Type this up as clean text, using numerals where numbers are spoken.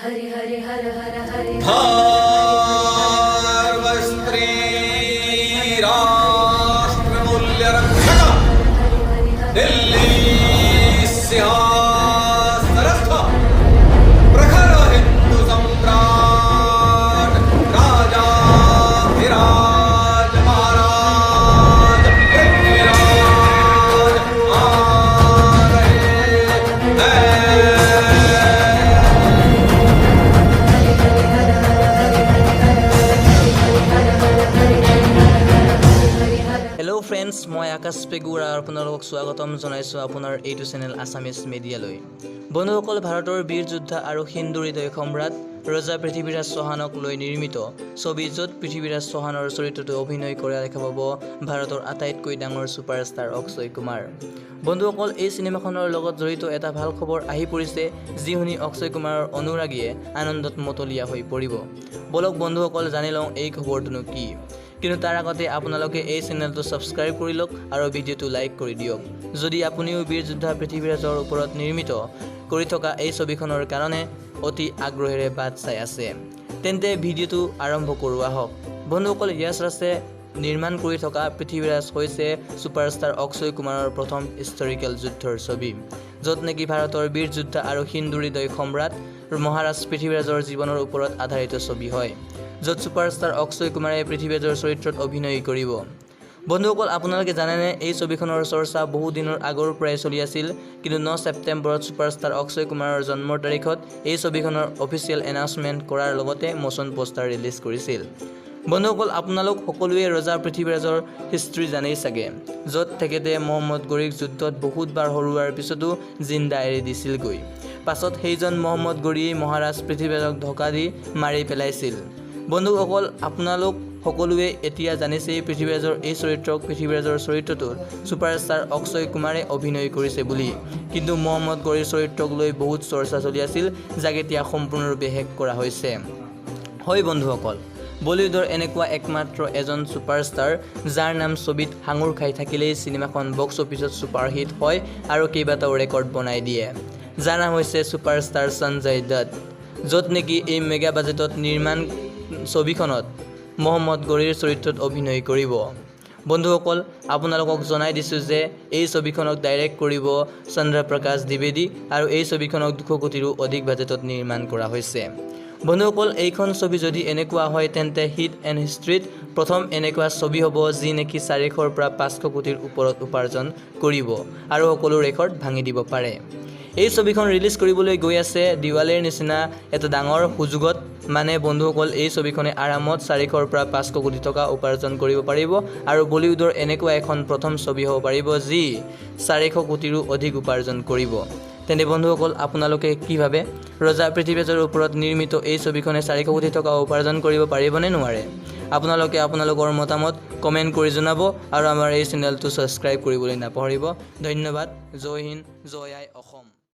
Hari Har Har Hari. धर्म स्त्री राष्ट्र मूल्य रक्षक, दिल्ली सिंहासनस्थ प्रखर हिंदू सम्राट राजाधिराज महाराज पृथ्वीराज आ रहे हैं। হেল্ল' ফ্ৰেণ্ডছ, মই আকাশ পেগু আৰু আপোনালোকক স্বাগতম জনাইছোঁ আপোনাৰ এইটো চেনেল আছামিজ মিডিয়ালৈ। বন্ধুসকল, ভাৰতৰ বীৰ যোদ্ধা আৰু হিন্দু হৃদয় সম্ৰাট ৰজা পৃথ্বীৰাজ চৌহানক লৈ নিৰ্মিত ছবি, য'ত পৃথ্বীৰাজ চৌহানৰ চৰিত্ৰটো অভিনয় কৰা দেখা পাব ভাৰতৰ আটাইতকৈ ডাঙৰ ছুপাৰষ্টাৰ অক্ষয় কুমাৰ। বন্ধুসকল, এই চিনেমাখনৰ লগত জড়িত এটা ভাল খবৰ আহি পৰিছে, যি শুনি অক্ষয় কুমাৰৰ অনুৰাগীয়ে আনন্দত মতলীয়া হৈ পৰিব। ব'লক বন্ধুসকল, জানি লওঁ এই খবৰটোনো কি। কিন্তু তাৰ আগতে আপোনালোকে এই চেনেলটো ছাবস্ক্ৰাইব কৰি লওক আৰু ভিডিঅ'টো লাইক কৰি দিয়ক, যদি আপুনিও বীৰ যোদ্ধা পৃথ্বীৰাজৰ ওপৰত নিৰ্মিত কৰি থকা এই ছবিখনৰ কাৰণে অতি আগ্ৰহেৰে বাট চাই আছে। তেন্তে ভিডিঅ'টো আৰম্ভ কৰোঁ আহক। বন্ধুসকল, য়াছ ৰাজে নিৰ্মাণ কৰি থকা পৃথ্বীৰাজ হৈছে ছুপাৰষ্টাৰ অক্ষয় কুমাৰৰ প্ৰথম হিষ্টৰিকেল যুদ্ধৰ ছবি, য'ত নেকি ভাৰতৰ বীৰ যোদ্ধা আৰু হিন্দু হৃদয় সম্ৰাট মহাৰাজ পৃথ্বীৰাজৰ জীৱনৰ ওপৰত আধাৰিত ছবি হয়, য'ত ছুপাৰষ্টাৰ অক্ষয় কুমাৰে পৃথ্বীৰাজৰ চৰিত্ৰত অভিনয় কৰিব। বন্ধুসকল, আপোনালোকে জানেনে, এই ছবিখনৰ চৰ্চা বহু দিনৰ আগৰ পৰাই চলি আছিল। কিন্তু 9 ছেপ্টেম্বৰত ছুপাৰষ্টাৰ অক্ষয় কুমাৰৰ জন্মৰ তাৰিখত এই ছবিখনৰ অফিচিয়েল এনাউন্সমেণ্ট কৰাৰ লগতে ম'চন পোষ্টাৰ ৰিলিজ কৰিছিল। বন্ধুসকল, আপোনালোক সকলোৱে ৰজা পৃথ্বীৰাজৰ হিষ্ট্ৰী জানেই চাগে, য'ত তেখেতে মহম্মদ ঘোৰীক যুদ্ধত বহুতবাৰ হৰুওৱাৰ পিছতো জিন্দা এৰি দিছিলগৈ। পাছত সেইজন মহম্মদ ঘোৰীয়েই মহাৰাজ পৃথ্বীৰাজক ঢকা দি মাৰি পেলাইছিল। বন্ধুসকল, আপোনালোক সকলোৱে এতিয়া জানিছেই পৃথ্বীৰাজৰ এই চৰিত্ৰক, পৃথ্বীৰাজৰ চৰিত্ৰটোত ছুপাৰষ্টাৰ অক্ষয় কুমাৰে অভিনয় কৰিছে বুলি। কিন্তু মহম্মদ ঘোৰীৰ চৰিত্ৰক লৈ বহুত চৰ্চা চলি আছিল, যাক এতিয়া সম্পূৰ্ণৰূপে শেষ কৰা হৈছে। হয় বন্ধুসকল, বলিউডৰ এনেকুৱা একমাত্ৰ এজন ছুপাৰষ্টাৰ, যাৰ নাম ছবিত সাঙুৰ খাই থাকিলেই চিনেমাখন বক্স অফিচত ছুপাৰহিট হয় আৰু কেইবাটাও ৰেকৰ্ড বনাই দিয়ে, যাৰ নাম হৈছে ছুপাৰষ্টাৰ সঞ্জয় দত্ত, য'ত নেকি এই মেগা বাজেটত নিৰ্মাণ ছবিখনত মহম্মদ ঘোৰীৰ চৰিত্ৰত অভিনয় কৰিব। বন্ধুসকল, আপোনালোকক জনাই দিছোঁ যে এই ছবিখনক ডাইৰেক্ট কৰিব চন্দ্ৰপ্ৰকাশ দ্বিবেদী আৰু এই ছবিখনক 200 কোটিৰো অধিক বাজেটত নিৰ্মাণ কৰা হৈছে। বন্ধুসকল, এইখন ছবি যদি এনেকুৱা হয়, তেন্তে হিট এণ্ড হিষ্ট্ৰীত প্ৰথম এনেকুৱা ছবি হ'ব, যি নেকি 400ৰ পৰা 500 কোটিৰ ওপৰত উপাৰ্জন কৰিব আৰু সকলো ৰেকৰ্ড ভাঙি দিব পাৰে। এই ছবিখন ৰিলিজ কৰিবলৈ গৈ আছে দিৱালীৰ নিচিনা এটা ডাঙৰ সুযোগত। মানে বন্ধুসকল, এই ছবিখনে আৰামত 400ৰ পৰা 500 কোটি টকা উপাৰ্জন কৰিব পাৰিব আৰু বলিউডৰ এনেকুৱা এখন প্ৰথম ছবি হ'ব পাৰিব, যি 400 কোটিৰো অধিক উপাৰ্জন কৰিব। তেন্তে বন্ধুসকল, আপোনালোকে কি ভাবে? ৰজা পৃথ্বীৰাজৰ ওপৰত নিৰ্মিত এই ছবিখনে 400 কোটি টকা উপাৰ্জন কৰিব পাৰিবনে নোৱাৰে? আপোনালোকে আপোনালোকৰ মতামত কমেণ্ট কৰি জনাব আৰু আমাৰ এই চেনেলটো ছাবস্ক্ৰাইব কৰিবলৈ নাপাহৰিব। ধন্যবাদ। জয় হিন্দ, জয় আই অসম।